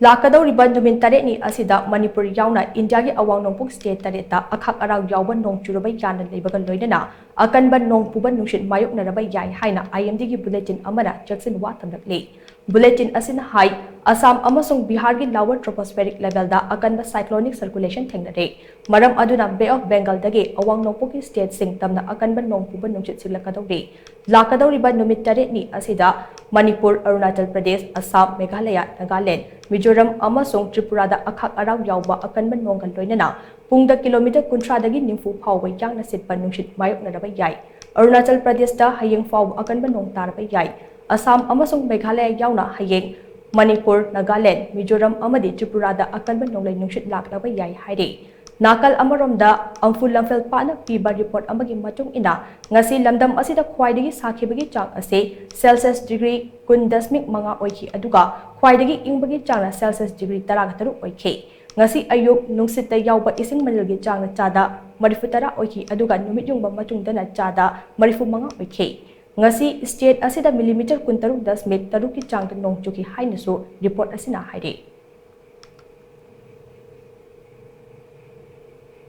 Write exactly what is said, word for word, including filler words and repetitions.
ꯂꯥꯛꯀꯗꯧꯔꯤꯕ ꯅꯨꯃꯤꯠ ꯇꯔꯦꯠꯅꯤ ꯑꯁꯤꯗ ꯃꯅꯤꯄꯨꯔ ꯌꯥꯎꯅ ꯏꯟꯗꯤꯌꯥꯒꯤ ꯑꯋꯥꯡ ꯅꯣꯡꯄꯣꯛ ꯁ꯭ꯇꯦꯠ ꯇꯔꯦꯠꯇ ꯑꯈꯥꯛ ꯑꯔꯥꯎ ꯌꯥꯎꯕ ꯅꯣꯡ ꯆꯨꯔꯕ ꯌꯥꯅ ꯂꯩꯕꯒ ꯂꯣꯏꯅꯅ ꯑꯀꯟꯕ ꯅꯣꯡ ꯄꯨꯕ ꯅꯨꯡꯁꯤꯠ ꯃꯥꯌꯣꯛꯅꯔꯕ ꯌꯥꯏ ꯍꯥꯏꯅ ꯑꯥꯏ ꯑꯦꯝ ꯗꯤꯒꯤ ꯕꯨꯂꯦꯇꯤꯟ ꯑꯃꯅ ꯆꯦꯛꯁꯤꯟꯋꯥ ꯊꯝꯂꯛꯂꯤ꯫ ꯕꯨꯂꯦꯇꯤꯟ ꯑꯁꯤꯅ ꯍꯥꯏ, ꯑꯁꯥꯝ ꯑꯃꯁꯨꯡ ꯕꯤꯍꯥꯔꯒꯤ lower tropospheric levelꯗ ꯑꯀꯟꯕ cyclonic circulation ꯊꯦꯡꯅꯔꯦ꯫ ꯃꯔꯝ ꯑꯗꯨꯅ Bay of Bengalꯗꯒꯤ ꯑꯋꯥꯡ ꯅꯣꯡꯄꯣꯛꯀꯤ ꯁ꯭ꯇꯦꯠꯁꯤꯡ ꯇꯝꯅ ꯑꯀꯟꯕ ꯅꯣꯡ ꯄꯨꯕ ꯅꯨꯡꯁꯤꯠ ꯁꯤꯠꯂꯛꯀꯗꯧꯔꯤ꯫ ꯂꯥꯛꯀꯗꯧꯔꯤꯕ ꯅꯨꯃꯤꯠ ꯇꯔꯦꯠꯅꯤ ꯑꯁꯤꯗ ꯃꯅꯤꯄꯨꯔ, ꯑꯔꯨꯅꯥꯆꯜ ꯄ꯭ꯔꯗꯦꯁ, ꯑꯁꯥꯝ, ꯃꯦꯘꯥꯂꯌꯥ, ꯅꯥꯒꯥꯂꯦꯟ, ꯃꯤꯖꯣꯔꯥꯝ ꯑꯃꯁꯨꯡ ꯇ꯭ꯔꯤꯄꯨꯔꯥꯗ ꯑꯈꯥꯛ ꯑꯔꯥꯎ ꯌꯥꯎꯕ ꯑꯀꯟꯕ ꯅꯣꯡꯒ ꯂꯣꯏꯅꯅ ꯄꯨꯡꯗ ꯀꯤꯂꯣꯃꯤꯇꯔ ꯀꯨꯟꯊ꯭ꯔꯥꯗꯒꯤ ꯅꯤꯐꯨ ꯐꯥꯎꯕ ꯌꯥꯡꯅ ꯁꯤꯠꯄ ꯅꯨꯡꯁꯤꯠ ꯃꯥꯌꯣꯛꯅꯔꯕ ꯌꯥꯏ꯫ ꯑꯔꯨꯅꯥꯆꯜ ꯄ꯭ꯔꯗꯦꯁꯇ ꯍꯌꯦꯡ ꯐꯥꯎꯕ ꯑꯀꯟꯕ ꯅꯣꯡ ꯇꯥꯔꯕ ꯌꯥꯏ꯫ ꯑꯁꯥꯝ ꯑꯃꯁꯨꯡ ꯃꯦꯘꯥꯂꯌꯥ ꯌꯥꯎꯅ ꯍꯌꯦꯡ ꯃꯅꯤꯄꯨꯔ, ꯅꯥꯒꯥꯂꯦꯟ, ꯃꯤꯖꯣꯔꯥꯝ ꯑꯃꯗꯤ ꯇ꯭ꯔꯤꯄꯨꯔꯥꯗ ꯑꯀꯟꯕ ꯅꯣꯡꯂꯩ ꯅꯨꯡꯁꯤꯠ ꯂꯥꯛꯂꯕ ꯌꯥꯏ ꯍꯥꯏꯔꯤ꯫ ꯅꯥꯀꯜ ꯑꯃꯔꯣꯝꯗ, ꯑꯝꯐꯨ ꯂꯝꯐꯦꯜ ꯄꯥꯠꯅ ꯄꯤꯕ ꯔꯤꯄꯣꯔꯠ ꯑꯃꯒꯤ ꯃꯇꯨꯡ ꯏꯟꯅ, ꯉꯁꯤ ꯂꯝꯗꯝ ꯑꯁꯤꯗ ꯈ꯭ꯋꯥꯏꯗꯒꯤ ꯁꯥꯈꯤꯕꯒꯤ ꯆꯥꯡ ꯑꯁꯤ ꯁꯦꯜꯁꯤꯌꯁ ꯗꯤꯒ꯭ꯔꯤ ꯀꯨꯟ ꯗꯁꯃꯤꯛ ꯃꯉꯥ ꯑꯣꯏꯈꯤ, ꯑꯗꯨꯒ ꯈ꯭ꯋꯥꯏꯗꯒꯤ ꯏꯪꯕꯒꯤ ꯆꯥꯡꯅ ꯁꯦꯜꯁꯤꯌꯁ ꯗꯤꯒ꯭ꯔꯤ ꯇꯔꯥꯒ ꯇꯔꯨꯛ ꯑꯣꯏꯈꯤ꯫ ꯉꯁꯤ ꯑꯌꯨꯛ ꯅꯨꯡꯁꯤꯠꯇ ꯌꯥꯎꯕ ꯏꯁꯤꯡ ꯃꯅꯤꯜꯒꯤ ꯆꯥꯡꯅ ꯆꯥꯗ ꯃꯔꯤꯐꯨ ꯇꯔꯥ ꯑꯣꯏꯈꯤ, ꯑꯗꯨꯒ ꯅꯨꯃꯤꯠ ꯌꯨꯡꯕ ꯃꯇꯨꯡꯗꯅ ꯆꯥꯗ ꯃꯔꯤꯐꯨ ꯃꯉꯥ ꯑꯣꯏꯈꯤ꯫ ꯉꯁꯤ ꯁ꯭ꯇꯦꯠ ꯑꯁꯤꯗ ꯃꯤꯂꯤꯃꯤꯇꯔ ꯀꯨꯟꯇꯔꯨꯛ ꯗꯁꯃꯤꯛ ꯇꯔꯨꯛꯀꯤ ꯆꯥꯡꯗ ꯅꯣꯡ ꯆꯨꯈꯤ ꯍꯥꯏꯅꯁꯨ ꯔꯤꯄꯣꯔꯠ ꯑꯁꯤꯅ ꯍꯥꯏꯔꯤ꯫